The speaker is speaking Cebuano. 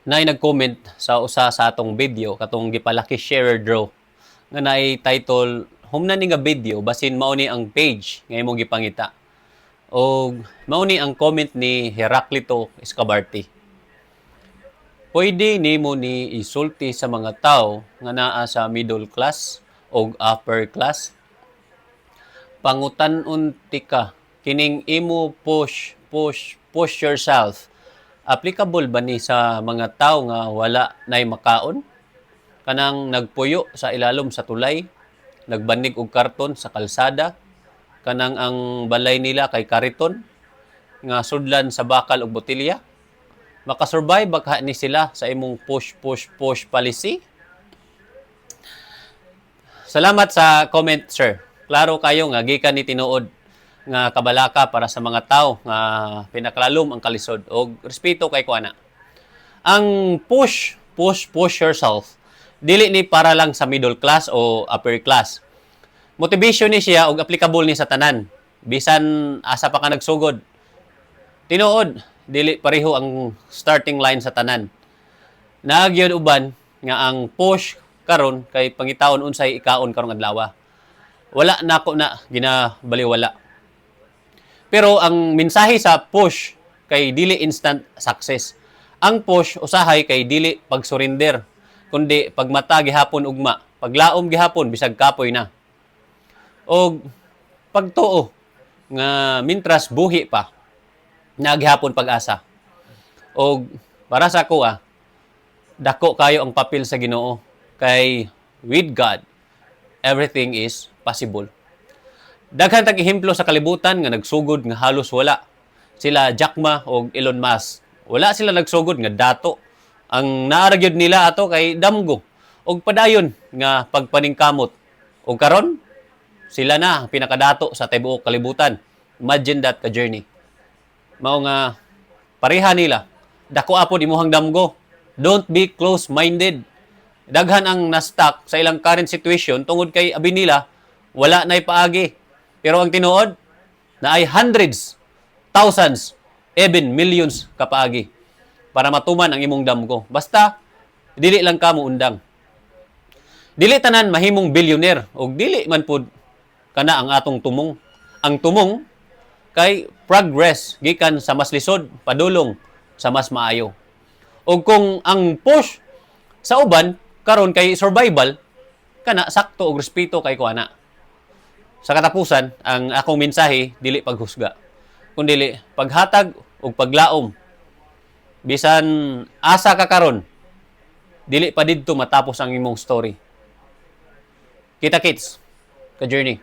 Naay nag-comment sa usa sa atong video katong gipalaki share draw nga naay title, "Humna ni nga video, basin mao ni ang page nga imong gipangita." Og mao ni ang comment ni Heraclito Escabarte. "Pwede nimo ni isulti sa mga tao nga naa sa middle class o upper class? Pangutan-on tika, kining imo push, push, push yourself. Applicable ba ni sa mga tao nga wala nay makaon? Kanang nagpuyo sa ilalom sa tulay, nagbanig og karton sa kalsada, kanang ang balay nila kay kariton, nga sudlan sa bakal og botelya? Makasurvive ba ka ni sila sa imong push, push, push policy?" Salamat sa comment, sir. Klaro kayo nga gikan ni tinuod nga kabalaka para sa mga tao nga pinakalalom ang kalisod, og respeto kay ko ana. Ang push, push, push yourself dili ni para lang sa middle class o upper class. Motivation ni siya og applicable ni sa tanan. Bisan asa pa ka nagsugod. Tinuod, dili pareho ang starting line sa tanan. Naa gyud uban nga ang push karon kay pangitaon unsay ikaon karong adlaw. Wala nako na ginabaliwala. Pero ang mensahe sa push kay dili instant success. Ang push usahay kay dili pag-surrender, kundi pagmata gihapon ugma, paglaom gihapon bisag kapoy na. Og pagtuo nga mintras buhi pa, naa gihapon pag-asa. Og para sa ako dako kayo ang papel sa Ginoo kay with God everything is possible. Daghan tag ehemplo sa kalibutan nga nagsugod nga halos wala. Sila Jack Ma o Elon Musk. Wala sila nagsugod nga dato. Ang naa ra gyud nila ato kay damgo og padayon nga pagpaningkamot. Og karon sila na ang pinakadato sa tibuok kalibutan. Imagine that ka journey. Mao nga pareha nila. Dako pod imuhang damgo. Don't be close-minded. Daghan ang na-stuck sa ilang current situation tungod kay abi nila wala na'y paagi. Pero ang tinuod, naay hundreds, thousands, even millions ka paagi para matuman ang imong damgo. Basta dili lang ka undang. Dili tanan mahimong billionaire og dili man pud kana ang atong tumong. Ang tumong kay progress gikan sa mas lisod padulong sa mas maayo. Og kung ang push sa uban karon kay survival, kana sakto og respeto kay ko ana. Sa katapusan, ang akong mensahe dili paghusga, kundi paghatag og paglaom. Bisan asa ka karon, dili pa didto matapos ang imong story. Kita kits ka journey.